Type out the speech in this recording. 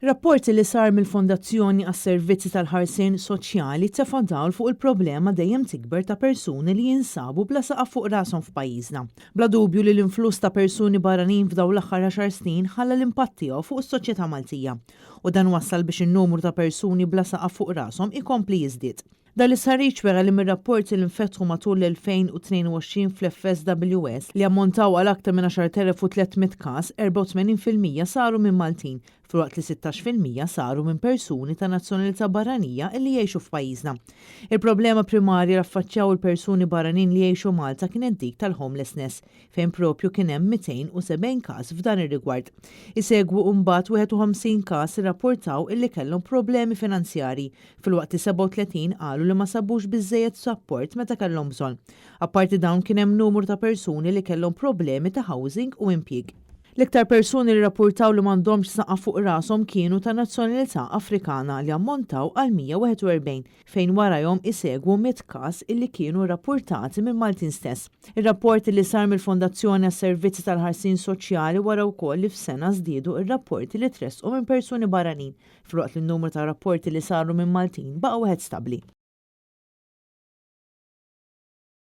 Rapport li sar mill-Fondazzjoni għas-Servizzi tal-Ħarsien Soċjali tefa' dawl fuq il-problema dejjem tikber ta' persuni li jinsabu bla saqaf fuq rashom f'pajjiżna. Bla dubju li l-influss ta' persuni barranin f'dawn l-aħħar għaxar snin ħalla l-impatt tiegħu fuq is-soċjetà Maltija. U dan wassal biex in-numru ta' persuni bla saqaf fuq rashom ikompli jiżdied. Dan l-istħarriġ wera li mir-rapporti li nfetħu matul l-2022 fl-FSWS, li ammontaw għal aktar minn 10,300 każ, 84% saru minn Maltin, filwaqt li 16% saru minn persuni ta' nazzjonalità barranija li jgħixu f'pajjiżna. Il-problema primarja li affaċċjaw il-persuni barranin li jgħixu Malta kienet dik tal-homelessness, fejn propju kien hemm 270 każ f'dan ir-rigward. Isegwu mbagħad 51 każ irrapportaw illi kellhom problemi finanzjarji, filwaqt li 37 qalu li ma sabux biżżejjed support meta kellhom bżonn. Apparti dawn, kien hemm numru ta' persuni li kellhom problemi ta' housing u impjieg. L-iktar persuni li rapportaw li m'għandhomx saqaf fuq rashom kienu ta' nazzjonalità Afrikana, li ammontaw għal 141, fejn warajhom isegwu 100 każ illi kienu rapportati minn Maltin stess. Ir-rapport li sar mill-Fondazzjoni għas-Servizzi tal-Ħarsien Soċjali wara wkoll li f'sena żdiedu ir-rapporti li tressqu minn persuni barranin, filwaqt li n-numru ta' rapporti li saru minn Maltin baqa' wieħed stabbli.